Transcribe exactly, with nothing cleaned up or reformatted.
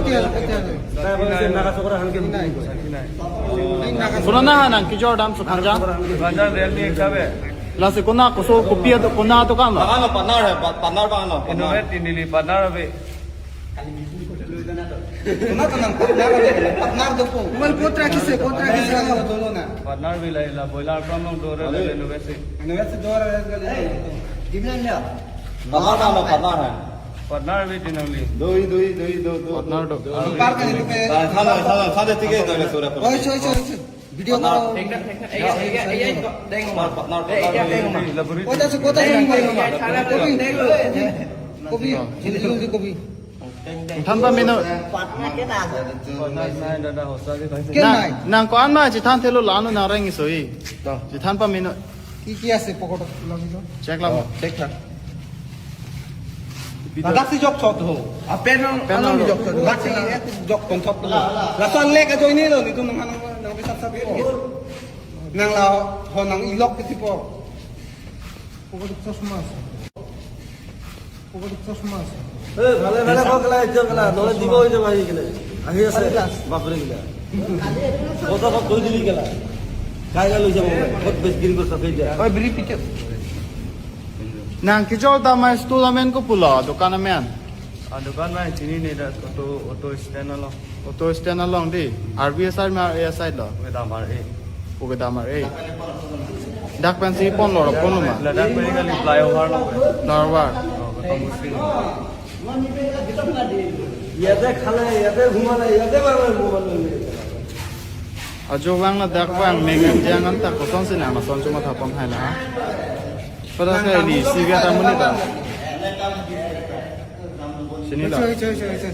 Kopi alo, kopi alo. Nagasokra han ke. Nai, nai. Purana han nang kejor dam Sukhangjan. Sukhangjan Realme ekta ave. Lasi kona koso kopi ado kona ado kan? Bang ano partner hai, pa-, partner bang ano, partner. Innovet Tinili partner ave. Kona to nang partner ave, partner dopo. Mobile potra kise, potra kise ano dolo na. Partner ave la, la boiler farm along do re. Alo. Innovet si. Innovet si do re. Gimana ya? Partner bang ano, partner hai. Partner ave Tinili. Doi, doi, doi, do, do, partner do. Partner kali itu pe. Sana, sana, sana tiga itu ada surat. Oi, oi, oi, oi. Video ko. Partner, partner, partner. Kota su, kota su. Kopi. Kopi. Jildi, jildi kopi. Than pamino. Partner ke na. Partner nai, dada, hosa ke. Ke nai. Nang, nang ko-an ma chethan thelo lano nang reng isoi. To. Chethan pamino. Ki ki ase pocket lagi to? Check lam. Oh, check tha. Ladak si jok thot ho. Apen nang, pen anong nang jok thot. Ladak si ek jok ton thot ho. Laso an lek ajoine lo, netum nang nang nang bisa sabi ko. Nang la ho nang ilok kiti po. Pocket chosma ase. Pocket chosma ase. এ, ভালে, ভালে, কওক কেলা, এতিয়া কেলা, নহ'লে দিব হৈ যাব আহি কেনে। আহি আছে। বাপৰে কেলা। কথা কওক, কৈ দিবি কেলা। কাইলৈ লৈ যাব। ক'ত বেচগিৰি কৰি থাকে এতিয়া? Oi, beri pikir. Nang kejor dam ai store amen kopulo, dukan amen? Ah, dukan mai chinine, da auto, auto stand along. Auto stand along di. R B S side ma, A S side lo? Kedam R A. O kedam R A. Dak pensi ponlo, ponlo ma? Ladak pen kali flyover lo. Flyover. Oh, ketemu sini. ইয়াতে খালে, ইয়াতে ঘুমালে, ইয়াতে বাৰে বাৰে মোবাইল লৈ লৈ। Ajo vang ladak vang, mek jang an ta kosonsi nang lason chuma thapon hai na. Pada kali si gata muni ta. Sini la. Choi, choi, choi, choi.